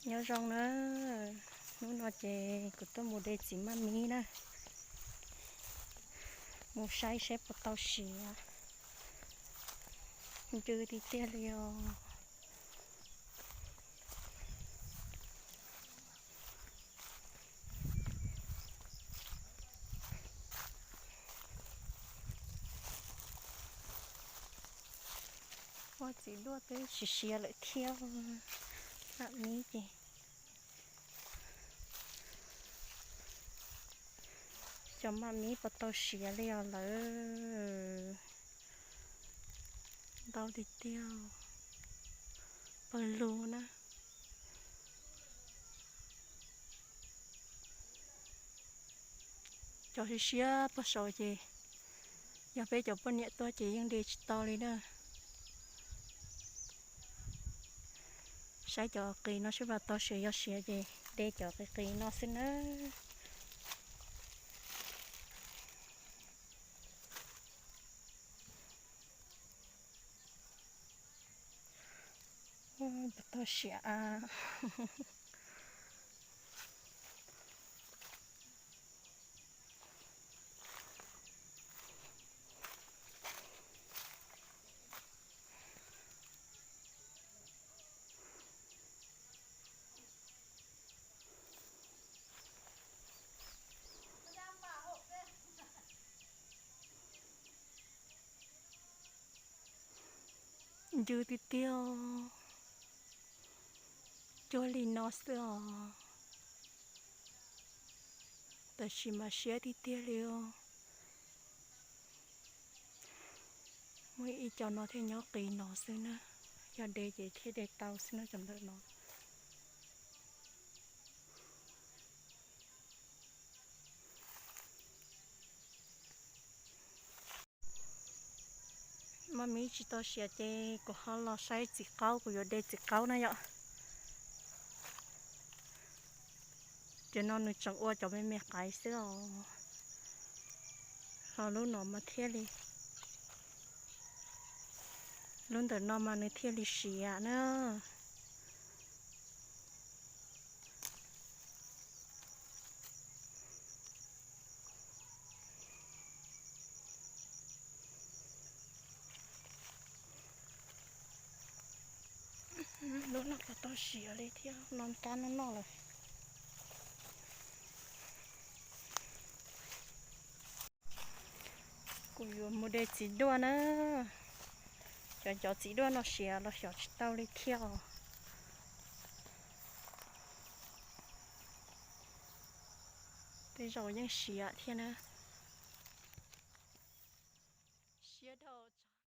Nyob zoo na, hnub no ces kuv tuaj mus de txiv maj mib na, mus saib saib puas tau siav. Ncw tiag tiag li os. Ua txiv duaj twb siav siav lawm thiab, maj mib ces. Cov maj mib puas tau siav li os lawm. Ntau tiag tiag, pawg lug na. Cov siav siav pog saud ces yog peb cov poj niam tuaj ces yeej de tsis tau li na. Saib cov qis no seb puas tau siav, yog siav ces de cov qis qis no xwb na. Puas tau siav. Ncw tiag tiag, cuag li no xwb os. Tab sis mas siab tiag tiag li os. Muaj ib co no thiaj nyob qis no xwb na, yog de ces thiaj de tau xwb na cov ntawm no. Maj mib tsis tau siav ces kuv ho los saib txiv qaub, kuv yuav de txiv qaub na yom. Ces no nws tseem ua cov me me qaiv xwb os. Ho lub no mas thiaj li, lub ntawm no mas nws thiaj li siav na. Lub no puas tau siav li thiab, no rab no noj lawm. Kuv yuav mus de txiv duaj na. Cov cov txiv duaj no siav los xyov tsis tau li thiab os. Tej zaum yeej siav thiab na. Siab dhau.